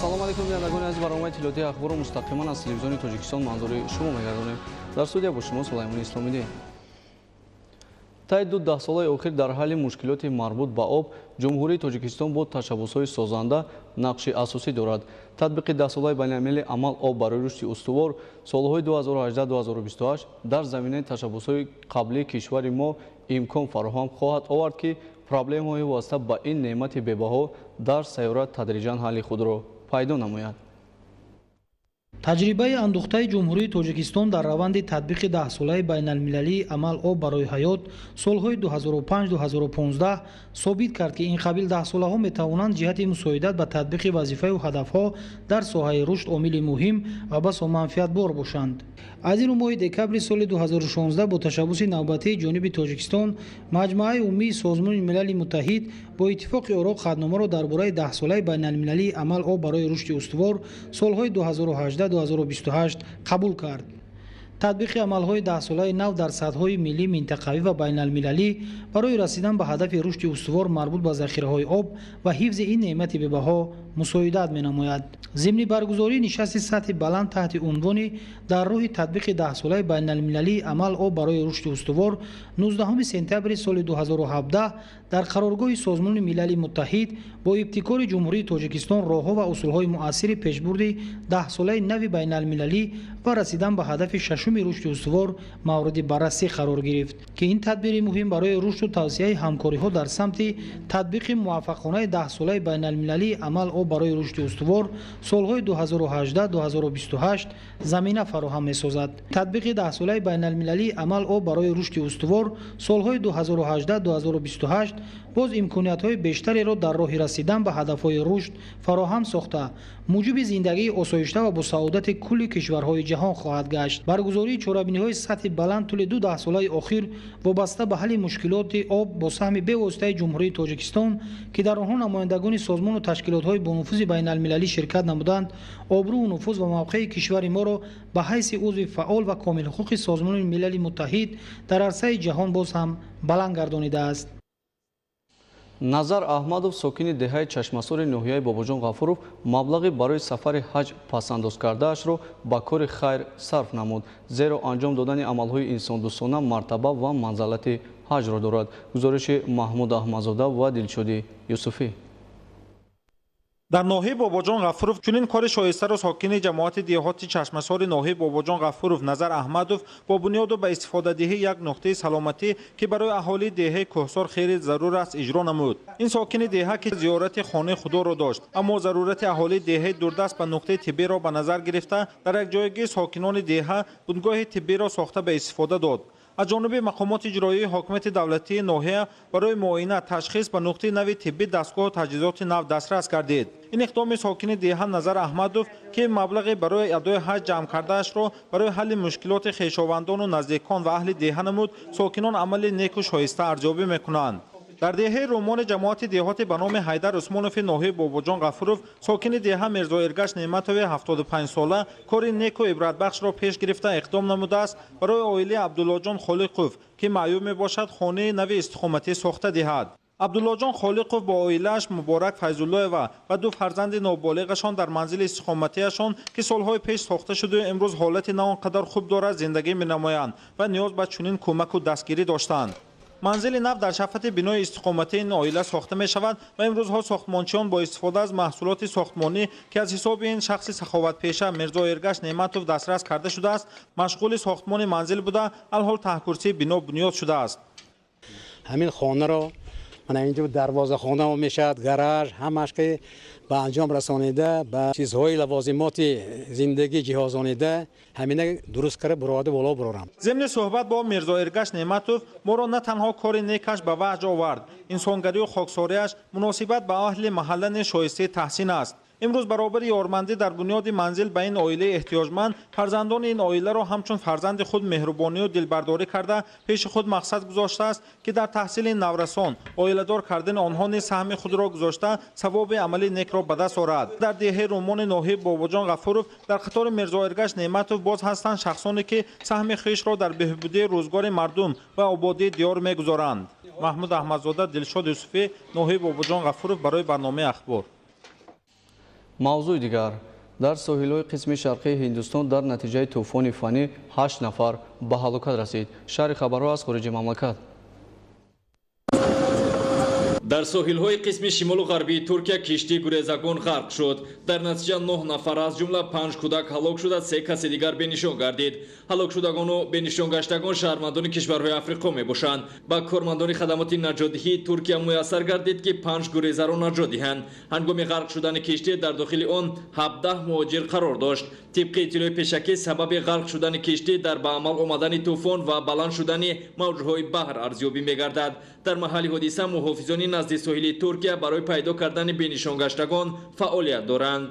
Ассалому алайкум, бинандагони азиз. Барномаи иттилоотии Ахборро мустақиман аз телевизиони Тоҷикистон манзури шумо мегардонем. Дар студия бо шумо Сулаймони Исломиддин. Таи ду даҳсолаи охир дар ҳалли мушкилоти марбут ба об Ҷумҳурии Тоҷикистон бо ташаббусҳои созанда нақши асосӣ дорад. Татбиқи даҳсолаи байналмилалии амал «Об барои рушди устувор» солҳои 2018-2028 дар заминаи ташаббусҳои қаблии кишвари мо имкон фароҳам хоҳад овард, ки проблемаҳои вобаста ба ин неъмати бебаҳо дар сайёра тадриҷан ҳалли худро пайдо намояд. Таҷрибаи андӯхтаи Ҷумҳурии Тоҷикистон дар раванди татбиқи даҳсолаи байналмилалии амал «Об барои ҳаёт» солҳои 2005-2015 собит кард, ки ин қабил даҳсолаҳо метавонанд ҷиҳати мусоидат ба татбиқи вазифаю ҳадафҳо дар соҳаи рушд омили муҳим ва басо манфиатбор бошанд. Аз ин рӯ, моҳи декабри соли 2016 бо ташаббуси навбатии ҷониби Тоҷикистон Маҷмӯаи Умумии Созмони Милали Муттаҳид бо иттифоқи оро қатъномаро дар бораи даҳсолаи байналмилалии амал «Об барои рушди устувор» солҳои 2018-2028 қабул кард. Татбиқи амалҳои даҳсолаи нав дар сатҳҳои миллӣ, минтақавӣ ва байналмилалӣ барои расидан ба ҳадафи рушди устувор марбут ба захираҳои об ва ҳифзи ин неъмати бебаҳо мусоидат менамояд. Зимни баргузории нишасти сатҳи баланд таҳти унвони «Дар роҳи татбиқи даҳсолаи байналмилалии амал «Об барои рушди устувор» 19 сентябри соли 2017 дар қароргоҳи Созмони Милали Муттаҳид бо ибтикори Ҷумҳурии Тоҷикистон роҳҳо ва усулҳои муассири пешбурди даҳсолаи нави байналмилалӣ ва расидан ба ҳадафи шашуми рушди устувор мавриди баррасӣ қарор гирифт, ки ин тадбири муҳим барои рушду тавсеаи ҳамкориҳо дар самти татбиқи муваффақонаи даҳсолаи байналмилалии амал «Об барои рушди устувор» солҳои 2018-2028 замина фароҳам месозад. Татбиқи даҳсолаи байналмилалии амал «Об барои рушди устувор» солҳои 2018-2028 боз имкониятҳои бештареро дар роҳи расидан ба ҳадафҳои рушд фароҳам сохта, муҷиби зиндагии осоишта ва босаодати кулли кишварҳои ҷаҳон хоҳад гашт. Баргузории чорабиниҳои сатҳи баланд тӯли ду даҳсолаи охир вобаста ба ҳалли мушкилоти об бо саҳми бевоситаи Ҷумҳурии Тоҷикистон, ки дар онҳо намояндагони созмону ташкилотҳои бонуфузи байналмилалӣ ширкат намуданд, обрӯу нуфуз ва мавқеи кишвари моро ба ҳайси узви фаъол ва комилҳуқуқи Созмони Милали Муттаҳид дар арсаи ҷаҳон боз ҳам баланд гардонидааст. Назар Аҳмадов, сокини деҳаи Чашмасори ноҳияи Бобоҷон Ғафуров, маблағи барои сафари ҳаҷ пасандоз кардаашро ба кори хайр сарф намуд, зеро анҷом додани амалҳои инсондӯстона мартаба ва манзалати ҳаҷро дорад. Гузориши Маҳмуд Аҳмадзода ва Дилшоди Юсуфӣ. Дар ноҳияи Бобоҷон Ғафуров чунин кори шоистаро сокини ҷамоати деҳоти Чашмасори ноҳияи Бобоҷон Ғафуров Назар Аҳмадов бо бунёду ба истифодадиҳии як нуқтаи саломатӣ, ки барои аҳолии деҳаи Кӯҳсор хеле зарур аст, иҷро намуд. Ин сокини деҳа, ки зиёрати хонаи худоро дошт, аммо зарурати аҳолии деҳаи дурдаст ба нуқтаи тиббиро ба назар гирифта, дар якҷоягии сокинони деҳа бунгоҳи тиббиро сохта ба истифода дод. Аз ҷониби мақомоти иҷроии ҳокимияти давлатии ноҳия барои муоина, ташхис ба нуқтаи нави тиббӣ дастгоҳу таҷҳизоти нав дастрас гардид. Ин иқдоми сокини деҳа Назар Аҳмадов, ки маблағе барои адои ҳаҷ ҷамъ кардаашро барои ҳалли мушкилоти хешовандону наздикон ва аҳли деҳа намуд, сокинон амали неку шоиста арзёбӣ мекунанд. Дар деҳаи Румони ҷамоати деҳоти ба номи Ҳайдар Усмонови ноҳияи Бобоҷон Ғафуров сокини деҳа Мирзо Эргаш Неъматови 75сола кори неку ибратбахшро пеш гирифта, иқдом намудааст барои оилаи Абдуллоҷон Холиқов, ки маъюб мебошад, хонаи нави истиқоматӣ сохта диҳад. Абдуллоҷон Холиқов бо оилааш Муборак Файзуллоева ва ду фарзанди ноболиғашон дар манзили истиқоматиашон, ки солҳои пеш сохта шуду имрӯз ҳолати на он қадар хуб дорад, зиндагӣ менамоянд ва ниёз ба чунин кӯмаку дастгирӣ доштанд. Манзили нав дар шафати бинои истиқоматии ин оила сохта мешавад ва имрӯзҳо сохтмончиён бо истифода аз маҳсулоти сохтмонӣ, ки аз ҳисоби ин шахси саховатпеша Мирзо Эргаш Неъматов дастрас карда шудааст, машғули сохтмони манзил буда, алҳол таҳкурсии бино бунёд шудааст. Ҳамин хонаро мана инҷо дарвозахона мешавад, гараж, ҳамаш ки ба анҷом расонида, ба чизҳои лавозимоти зиндагӣ ҷиҳозонида, ҳамина дуруст карда бурода боло бурорам. Зимни суҳбат бо Мирзо Эргаш Неъматов моро на танҳо кори некаш ба ваҷд овард, инсонгарию хоксориаш, муносибат ба аҳли маҳалла низ шоистаи таҳсин аст. Имрӯз баробари ёрмандӣ дар бунёди манзил ба ин оилаи эҳтиёҷманд, фарзандони ин оиларо ҳамчун фарзанди худ меҳрубонию дилбардорӣ карда, пеши худ мақсад гузоштааст, ки дар таҳсили наврасон, оиладор кардани онҳо низ саҳми худро гузошта, савоби амали некро ба даст орад. Дар деҳаи Румони ноҳияи Бобоҷон Ғафуров дар қатори Мирзо Эргаш Неъматов боз ҳастанд шахсоне, ки саҳми хешро дар беҳбудии рӯзгори мардум ва ободии диёр мегузоранд. Маҳмуд Аҳмадзода, Дилшод Юсуфӣ, ноҳияи Бобоҷон Ғафуров, барои барномаи Ахбор. Мавзӯи дигар. Дар соҳилҳои қисми шарқии Ҳиндустон дар натиҷаи тӯфони Фанӣ 8 нафар ба ҳалокат расид. Шарҳи хабарҳо аз хориҷи мамлакат. Дар соҳилҳои қисми шимолу ғарбии Туркия киштии гурезагон ғарқ шуд. Дар натиҷа 9 нафар, аз ҷумла 5 кӯдак ҳалок шуда, 3 каси дигар бенишон гардид. Ҳалокшудагону бенишонгаштагон шаҳрвандони кишварҳои Африқо мебошанд. Ба кормандони хадамоти наҷотдиҳии Туркия муяссар гардид, ки 5 гурезаро наҷот диҳанд. Ҳангоми ғарқ шудани киштӣ дар дохили он 17 муҳоҷир қарор дошт. Тибқи иттилои пешакӣ, сабаби ғарқ шудани киштӣ дар ба амал омадани тӯфон ва баланд шудани мавҷҳои баҳр арзёбӣ мегардад. Дар маҳалли ҳодиса муҳофизони назди соҳили Туркия барои пайдо кардани бенишонгаштагон фаъолият доранд.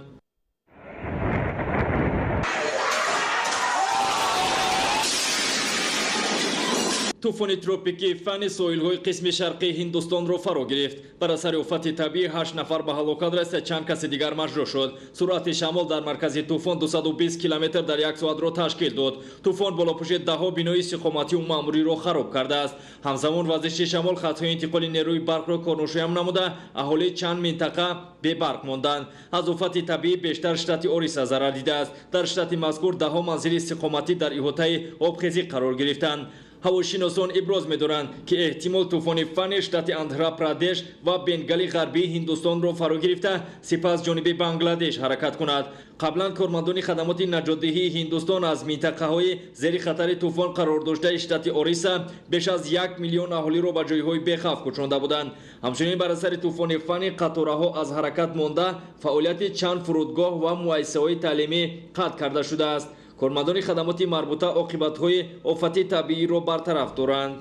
Тӯфони тропикии Фани соҳилҳои қисми шарқии Ҳиндустонро фаро гирифт. Бар асари офати табиӣ 8 нафар ба ҳалокат расида, чанд каси дигар маҷрӯҳ шуд. Суръати шамол дар маркази тӯфон 220 километр дар як соатро ташкил дод. Тӯфон болопӯши даҳҳо бинои истиқоматию маъмуриро хароб кардааст. Ҳамзамон вазиши шамол хатҳои интиқоли нерӯи барқро корношоям намуда, аҳолии чанд минтақа бебарқ монданд. Аз офати табиӣ бештар штати Ориса зарар дидааст. Дар штати мазкур даҳҳо манзили истиқоматӣ дар иҳотаи обхезӣ қарор гирифтанд. Ҳавошиносон иброз медоранд, ки эҳтимол тӯфони Фани штати Андҳра Прадеш ва Бенгали ғарбии Ҳиндустонро фаро гирифта, сипас ҷониби Бангладеш ҳаракат кунад. Қаблан кормандони хадамоти наҷотдиҳии Ҳиндустон аз минтақаҳои зери хатари тӯфон қарор доштаи штати Ориса беш аз 1 миллион аҳолиро ба ҷойҳои бехавф кӯчонда буданд. Ҳамчунин бар асари тӯфони Фани қатораҳо аз ҳаракат монда, фаъолияти чанд фурудгоҳ ва муассисаҳои таълимӣ қатъ карда шудааст. Кормандони хадамоти марбута оқибатҳои офати табииро бартараф доранд.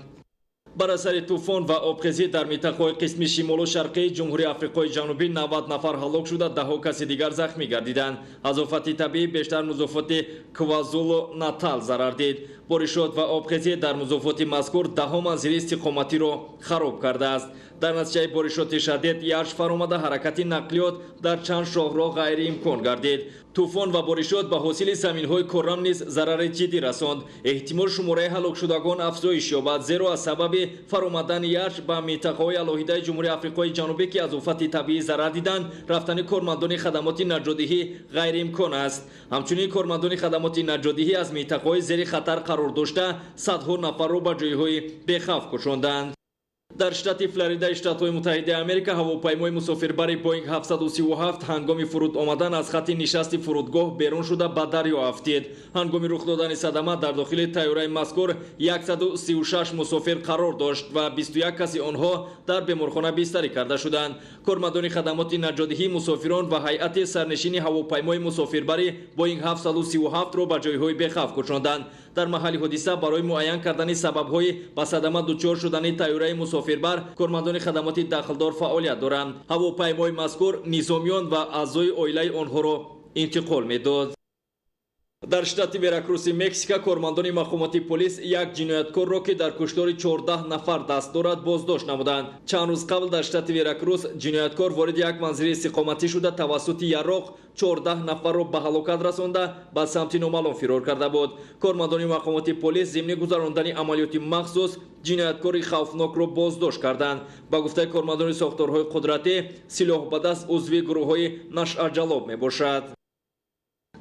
Бар асари тӯфон ва обхезӣ дар минтақаҳои қисми шимолу шарқии Ҷумҳурии Африқои Ҷанубӣ 90 нафар ҳалок шуда, даҳҳо каси дигар захмӣ гардиданд. Аз офати табиӣ бештар музофоти Квазулу Натал зарар дид. Боришот ва обхезӣ дар музофоти мазкур даҳҳо манзили истиқоматиро хароб кардааст. Дар натиҷаи боришоти шадид ярш фаромада, ҳаракати нақлиёт дар чанд шоҳроҳ ғайриимкон гардид. Тӯфон ва боришот ба ҳосили заминҳои коррам низ зарари ҷиддӣ расонд. Эҳтимол шумораи ҳалокшудагон афзоиш ёбад, зеро аз сабаби фаромадани ярш ба минтақаҳои алоҳидаи Ҷумҳурии Африқои Ҷанубӣ, ки аз офати табиӣ зарар диданд, рафтани кормандони хадамоти наҷотдиҳӣ ғайриимкон аст. Ҳамчунин кормандони хадамоти наҷотдиҳӣ аз минтақаҳои зери хатар қарор дошта, садҳо нафарро ба ҷойҳои бехавф кӯчонданд. Дар штати Флоридаи Штатҳои Муттаҳидаи Америка ҳавопаймои мусофирбари Боинг 737 ҳангоми фуруд омадан аз хатти нишасти фурудгоҳ берун шуда ба дарё афтид. Ҳангоми рух додани садама дар дохили тайёраи мазкур 136 мусофир қарор дошт ва 21 каси онҳо дар беморхона бистарӣ карда шуданд. Кормандони хадамоти наҷотдиҳии мусофирон ва ҳайати сарнишини ҳавопаймои мусофирбари Боинг 737-ро ба ҷойҳои бехавф кӯчонданд. Дар маҳалли ҳодиса барои муайян кардани сабабҳои ба садама дучор шудани тайёраи мусофирбар кормандони хадамоти дахлдор фаъолият доранд. Ҳавопаймои мазкур низомиён ва аъзои оилаи онҳоро интиқол медод. Дар штати Веракруси Мексика кормандони мақомоти полис як ҷинояткорро, ки дар куштори 14 нафар даст дорад, боздошт намуданд. Чанд рӯз қабл дар штати Веракрус ҷинояткор вориди як манзили истиқоматӣ шуда, тавассути яроқ 14 нафарро ба ҳалокат расонда, ба самти номаълум фирор карда буд. Кормандони мақомоти полис зимни гузарондани амалиёти махсус ҷинояткори хавфнокро боздошт карданд. Ба гуфтаи кормандони сохторҳои қудратӣ, силоҳ ба даст узви гурӯҳҳои нашъаҷалоб мебошад.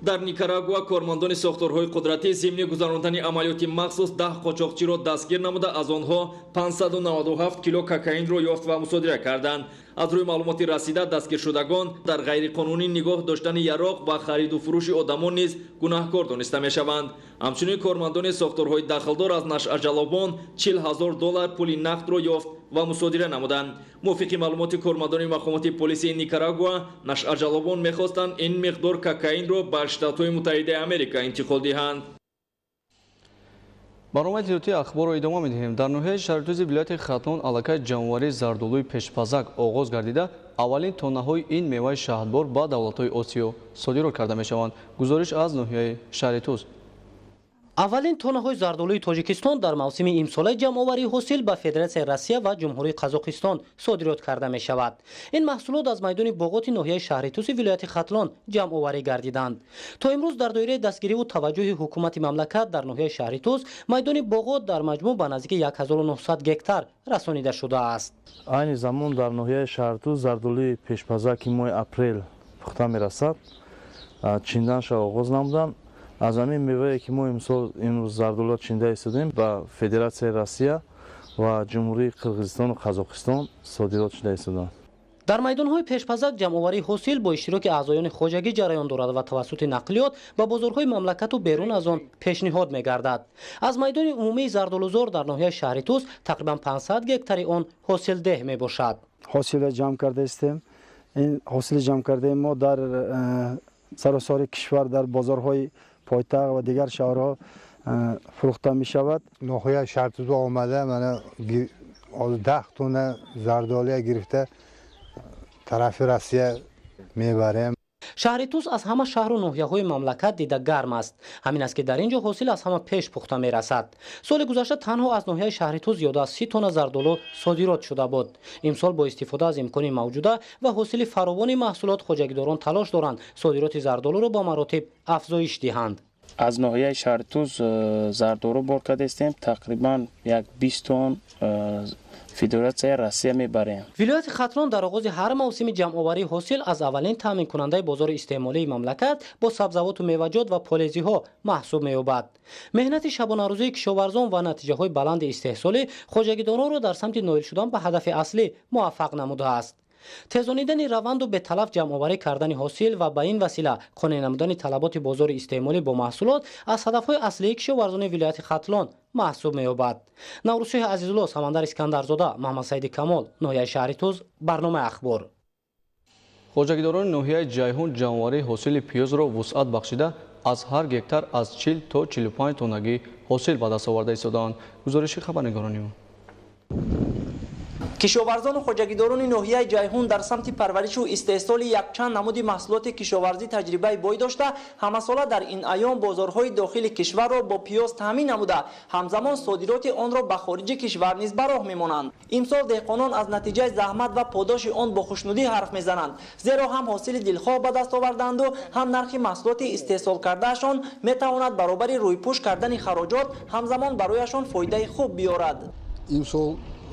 Дар Никарагуа кормандони сохторҳои қудратӣ зимни гузарондани амалиёти махсус 10 қочоқчиро дастгир намуда, аз онҳо 597 кило кокаинро ёфт ва мусодира карданд. Аз рӯи маълумоти расида, дастгиршудагон дар ғайриқонунӣ нигоҳ доштани яроқ ва хариду фурӯши одамон низ гунаҳкор дониста мешаванд. Ҳамчунин кормандони сохторҳои дахлдор аз нашъаҷалобон 40 000 доллар пули нақдро ёфт ва мусодира намуданд. Мувофиқи маълумоти кормандони мақомоти полиси Никарагуа, нашъаҷалобон мехостанд ин миқдор кокаинро ба Штатҳои Муттаҳидаи Америка интиқол диҳанд. Барномаи иттилоотии ахборро идома медиҳем. Дар ноҳияи Шаҳритузи вилояти Хатлон аллакай ҷамъоварии зардолуи пешпазак оғоз гардида, аввалин тоннаҳои ин меваи шаҳдбор ба давлатҳои Осиё содирот карда мешаванд. Гузориш аз ноҳияи Шаҳритуз. Аввалин тоннаҳои зардолуи Тоҷикистон дар мавсими имсолаи ҷамъоварии ҳосил ба Федератсияи Россия ва Ҷумҳурии Қазоқистон содирот карда мешавад. Ин маҳсулот аз майдони боғоти ноҳияи Шаҳритуси вилояти Хатлон ҷамъоварӣ гардиданд. То имрӯз дар доираи дастгириву таваҷҷӯҳи ҳукумати мамлакат дар ноҳияи Шаҳритуз майдони боғот дар маҷмӯъ ба наздики 1900 гектар расонида шудааст. Айни замон дар ноҳияи Шаҳритуз зардолуи пешпазаки моҳи апрел Пухта мерасад, чинданша оғоз намуданд. Аз ҳамин мевае ки мо имсол имрӯз зардолуро чинда истодем, ба Федератсияи Россия ва Ҷумҳурии Қирғизистону Қазоқистон содирот шуда истоданд. Дар майдонҳои пешпазак ҷамъоварии ҳосил бо иштироки аъзоёни хоҷагӣ ҷараён дорад ва тавассути нақлиёт ба бозорҳои мамлакату берун аз он пешниҳод мегардад. Аз майдони умумии зардолузор дар ноҳияи шаҳри Тус тақрибан 500 гектари он ҳосилдеҳ мебошад. Ҳосилро ҷамъ карда истем. Ин ҳосили ҷамъ кардаи мо дар саросари кишвар, дар бозорҳои пойтахт ва дигар шаҳрҳо фурӯхта мешавад. Ноҳияи шаҳри Тус омада, мана 10 тонна зардолия гирифта тарафи Россия мебарем. Шаҳри Тус аз ҳама шаҳру ноҳияҳои мамлакат дида гарм аст. Ҳамин аст, ки дар ин ҷо ҳосил аз ҳама пеш пухта мерасад. Соли гузашта танҳо аз ноҳияи шаҳри Тус зиёда аз 30 тонна зардолу содирот шуда буд. Имсол бо истифода аз имкони мавҷуда ва ҳосили фаровони маҳсулот хоҷагидорон талош доранд содироти зардолуро ба маротиб афзоиш диҳанд. Аз ноҳияи шаҳри Тус зардолу бор кардастем, тақрибан як 20 тонн Федератсияи Россия мебарем. Вилояти Хатлон дар оғози ҳар мавсими ҷамъоварии ҳосил аз аввалин таъминкунандаи бозори истеъмолии мамлакат бо сабзавоту меваҷот ва полезиҳо маҳсуб меёбад. Меҳнати шабонарӯзии кишоварзон ва натиҷаҳои баланди истеҳсолӣ хоҷагидоронро дар самти ноил шудан ба ҳадафи аслӣ муваффақ намудааст. Тезонидани раванду беталаф ҷамъоварӣ кардани ҳосил ва ба ин васила қонеъ намудани талаботи бозори истеъмолӣ бо маҳсулот аз ҳадафҳои аслии кишоварзони вилояти Хатлон маҳсуб меёбад. Наврӯзшоҳи Азизулло, Самандар Искандарзода, Маҳмадсаиди Камол, ноҳияи шаҳри Туз, барномаи Ахбор. Хоҷагидорони ноҳияи Ҷайҳун ҷамъоварии ҳосили пиёзро вусъат бахшида, аз ҳар гектар аз 40 то 45 тоннагӣ ҳосил ба даст оварда истодаанд. Гузориши хабарнигорони мо. Кишоварзону хоҷагидорони ноҳияи Ҷайҳун дар самти парваришу истеҳсоли якчанд намуди маҳсулоти кишоварзӣ таҷрибаи бой дошта, ҳамасола дар ин айём бозорҳои дохили кишварро бо пиёз таъмин намуда, ҳамзамон содироти онро ба хориҷи кишвар низ ба роҳ мемонанд. Имсол деҳқонон аз натиҷаи заҳмат ва подоши он бо хушнудӣ ҳарф мезананд, зеро ҳам ҳосили дилхоҳ ба даст оварданду, ҳам нархи маҳсулоти истеҳсол кардаашон метавонад баробари рӯйпӯш кардани хароҷот ҳамзамон барояшон фоидаи хуб биёрад. Имсол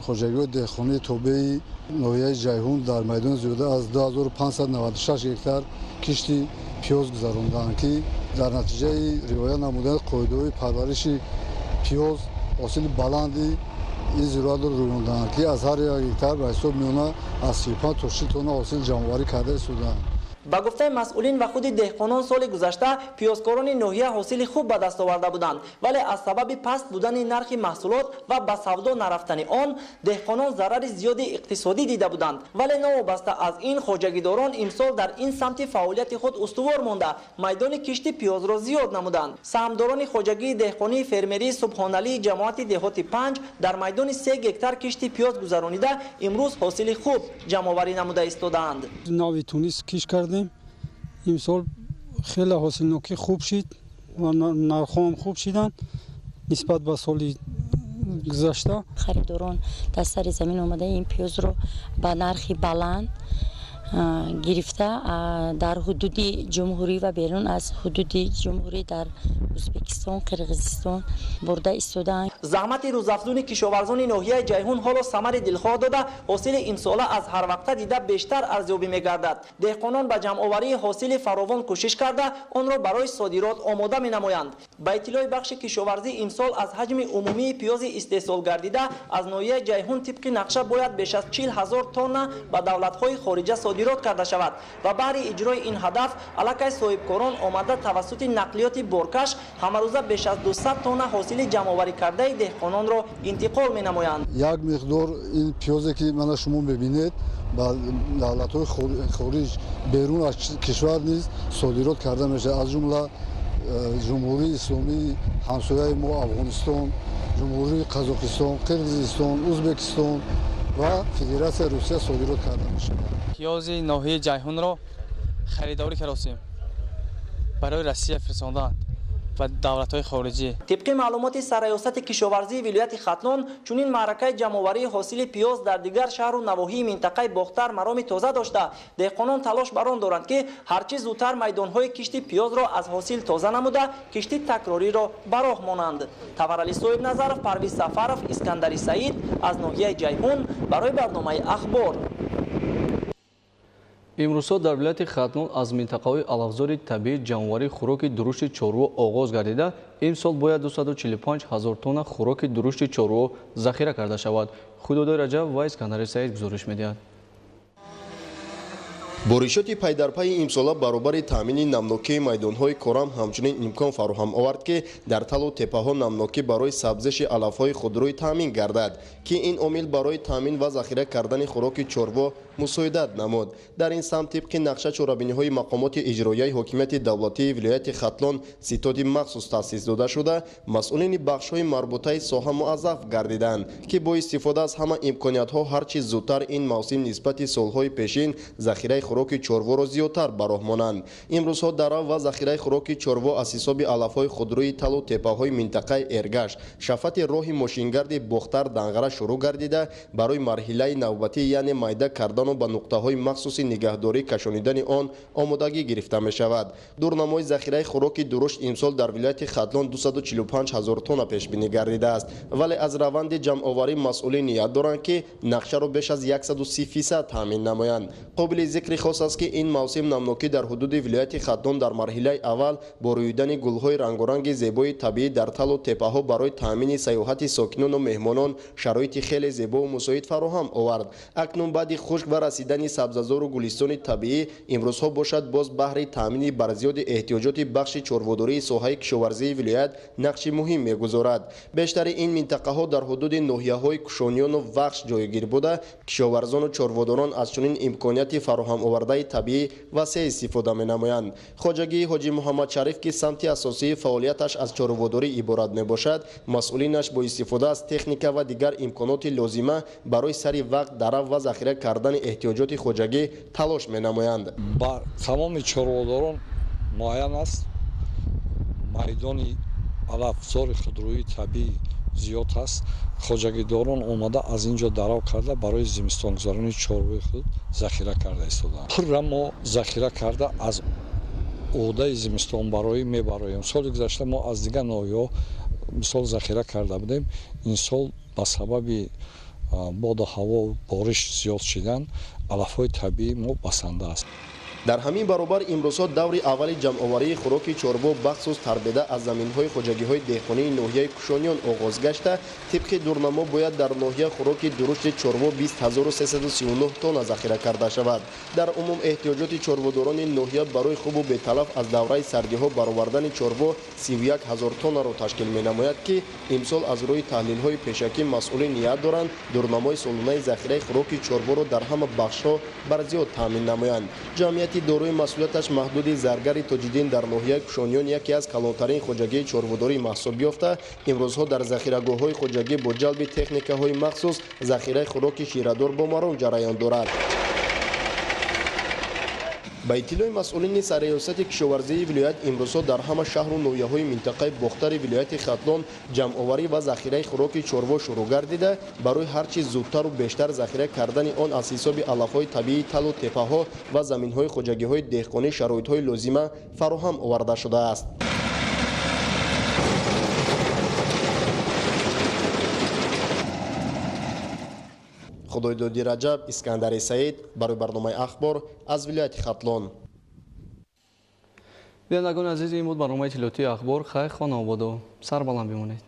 хоҷагиҳои деҳқонии тобеи ноҳияи Ҷайҳун дар майдони зиёда аз 2596 гектар кишти пиёз гузаронданд, ки дар натиҷаи риоя намудани қоидаҳои парвариши пиёз ҳосили баланди ин зироатро рӯёнданд, ки аз ҳар як гектар ба ҳисоб миёна аз 35 то 40 тонна ҳосил ҷамъоварӣ карда истодаанд. Ба гуфтаи масъулин ва худи деҳқонон, соли гузашта пиёзкорони ноҳия ҳосили хуб ба даст оварда буданд, вале аз сабаби паст будани нархи маҳсулот ва ба савдо нарафтани он деҳқонон зарари зиёди иқтисодӣ дида буданд. Вале новобаста аз ин хоҷагидорон имсол дар ин самти фаъолияти худ устувор монда, майдони кишти пиёзро зиёд намуданд. Саҳмдорони хоҷагии деҳқонии фермерии Субҳоналии ҷамоати деҳоти 5 дар майдони 3 гектар кишти пиёз гузаронида, имрӯз ҳосили хуб ҷамъоварӣ намуда истодаанд. Нави Тунис кишт кардем. Имсол хеле ҳосилнокӣ хуб шид ва нархҳо ҳам хуб шиданд нисбат ба соли гузашта. Харидорон дар сари замин омада ин пиёзро ба нархи баланд гирифта, дар ҳудуди ҷумҳурӣ ва берун аз ҳудуди ҷумҳурӣ дар Ӯзбекистон, Қирғизистон бурда истодаанд. Заҳмати рӯзафзуни кишоварзони ноҳияи Ҷайҳун ҳоло самари дилхоҳ дода, ҳосили имсола аз ҳарвақта дида бештар арзёбӣ мегардад. Деҳқонон ба ҷамъоварии ҳосили фаровон кӯшиш карда, онро барои содирот омода менамоянд. Ба иттилои бахши кишоварзӣ, имсол аз ҳаҷми умумии пиёзи истеҳсол гардида аз ноҳияи Ҷайҳун тибқи нақша бояд беш аз 40 ҳазор тонна ба давлатҳои хориҷа содирот карда шавад ва баҳри иҷрои ин ҳадаф аллакай соҳибкорон омада тавассути нақлиёти боркаш ҳамарӯза беш аз 200 тонна ҳосили ҷамъоварӣ кардаи деҳқононро интиқол менамоянд. Як миқдор ин пиёзе ки мана шумо мебинед, ба давлатҳои хориҷ, берун аз кишвар низ содирот карда мешавад, аз ҷумла Ҷумҳурии Исломии ҳамсояи мо Афғонистон, Ҷумҳурии Қазоқистон, Қирғизистон, Ӯзбекистон ва Федератсияи Русия содирот карда мешавад. Пиёзи ноҳияи Ҷайҳунро харидорӣ кардем, барои Россия фиристондаанд ва давлатҳои хориҷӣ. Тибқи маълумоти сарраёсати кишоварзии вилояти Хатлон, чунин маъракаи ҷамъоварии ҳосили пиёз дар дигар шаҳру навоҳии минтақаи Бохтар мароми тоза дошта, деҳқонон талош бар он доранд, ки ҳарчи зудтар майдонҳои кишти пиёзро аз ҳосил тоза намуда, кишти такрориро ба роҳ монанд. Таварали Соҳибназаров, Парвиз Сафаров, Искандари Саид аз ноҳияи Ҷайҳун барои барномаи Ахбор. Имрӯзҳо дар вилояти Хатлон аз минтақаҳои алафзори табиӣ ҷамъоварии хӯроки дурушти чорво оғоз гардида, имсол бояд 245 ҳазор тонна хӯроки дурушти чорво захира карда шавад. Худодой Раҷаб ва Искандари Саид гузориш медиҳад. Боришоти пайдарпайи имсола баробари таъмини намнокии майдонҳои корам ҳамчунин имкон фароҳам овард, ки дар талу теппаҳо намнокӣ барои сабзиши алафҳои худрӯй таъмин гардад, ки ин омил барои таъмин ва захира кардани хӯроки чорво мусоидат намуд. Дар ин самт тибқи нақша чорабиниҳои мақомоти иҷроияи ҳокимияти давлатии вилояти Хатлон ситоди махсус таъсис дода шуда, масъулини бахшҳои марбутаи соҳа муаззаф гардиданд, ки бо истифода аз ҳама имкониятҳо ҳарчи зудтар ин мавсим нисбати солҳои пешин захираи хӯроки чорворо зиёдтар ба роҳ монанд. Имрӯзҳо дарав ва захираи хӯроки чорво аз ҳисоби алафҳои худрӯи талу теппаҳои минтақаи Эргаш шафати роҳи мошингарди Бохтар Данғара шурӯъ гардида, барои марҳилаи навбатӣ, яъне майда кардану ба нуқтаҳои махсуси нигаҳдорӣ кашонидани он омодагӣ гирифта мешавад. Дурнамои захираи хӯроки дурушт имсол дар вилояти Хатлон 245 ҳазор тонна пешбинӣ гардидааст, вале аз раванди ҷамъоварӣ масъулин ният доранд, ки нақшаро беш аз 130% таъмин намоянд. Қобили зикри хос аст, ки ин мавсим намнокӣ дар ҳудуди вилояти Хатлон дар марҳилаи аввал бо рӯидани гулҳои рангоранги зебои табиӣ дар талу теппаҳо барои таъмини сайёҳати сокинону меҳмонон шароити хеле зебову мусоид фароҳам овард. Акнун баъди хушк ва расидани сабзазору гулистони табиӣ имрӯзҳо бошад боз баҳри таъмини барзиёди эҳтиёҷоти бахши чорводории соҳаи кишоварзии вилоят нақши муҳим мегузорад. Бештари ин минтақаҳо дар ҳудуди ноҳияҳои Кушониёну Вахш ҷойгир буда, кишоварзону чорводорон аз чунин имконияти фароҳам овардаи табиӣ васеъ истифода менамоянд. Хоҷагии Ҳоҷи Муҳаммадшариф, ки самти асосии фаъолияташ аз чорводорӣ иборат мебошад, масъулинаш бо истифода аз техника ва дигар имконоти лозима барои сари вақт дарав ва захира кардани эҳтиёҷоти хоҷагӣ талош менамоянд. Ба тамоми чорводорон муайян аст, майдони алафзори худрӯии табиӣ зиёд аст. Хоҷагидорон омада аз ин ҷо дарав карда барои зимистонгузаронии чорвои худ захира карда истодаанд. Пурра мо захира карда аз ӯҳдаи зимистонбароӣ мебароем. Соли гузашта мо аз дигар ноҳияҳо мисол захира карда будем. Ин сол ба сабаби боду ҳаво бориш зиёд шидан алафҳои табиӣ мо басанда аст. Дар ҳамин баробар имрӯзҳо даври аввали ҷамъоварии хӯроки чорво бахсус тарбеда аз заминҳои хоҷагиҳои деҳқонии ноҳияи Кушониён оғоз гашта, тибқи дурнамо бояд дар ноҳия хӯроки дурушти чорво 20339 тонна захира карда шавад. Дар умум эҳтиёҷоти чорводорони ноҳия барои хубу беталаф аз давраи сардиҳо баровардани чорво 31 ҳазор тоннаро ташкил менамояд, ки имсол аз рӯи таҳлилҳои пешакӣ масъулин ният доранд дурнамои солонаи захираи хӯроки чорворо дар ҳама бахшҳо барзиёд таъмин намоянд. Ҷамъияти дорои масъулияташ маҳдуди Заргари Тоҷиддин дар ноҳияи Кушониён яке аз калонтарин хоҷагии чорводорӣ маҳсуб ёфта, имрӯзҳо дар захирагоҳҳои хоҷагӣ бо ҷалби техникаҳои махсус захираи хӯроки ширадор бо маром ҷараён дорад. Ба иттилои масъулини сарриёсати кишоварзии вилоят имрӯзҳо дар ҳама шаҳру ноҳияҳои минтақаи Бохтари вилояти Хатлон ҷамъоварӣ ва захираи хӯроки чорво шурӯъ гардида, барои ҳарчи зудтару бештар захира кардани он аз ҳисоби алафҳои табиии талу теппаҳо ва заминҳои хоҷагиҳои деҳқонӣ шароитҳои лозима фароҳам оварда шудааст. Худойдоди Раҷаб, Искандари Саид барои барномаи Ахбор аз вилояти Хатлон. Бинандагони азиз, ин буд барномаи иттилоотии Ахбор. Хайр, хонаободу сарбаланд бимонед.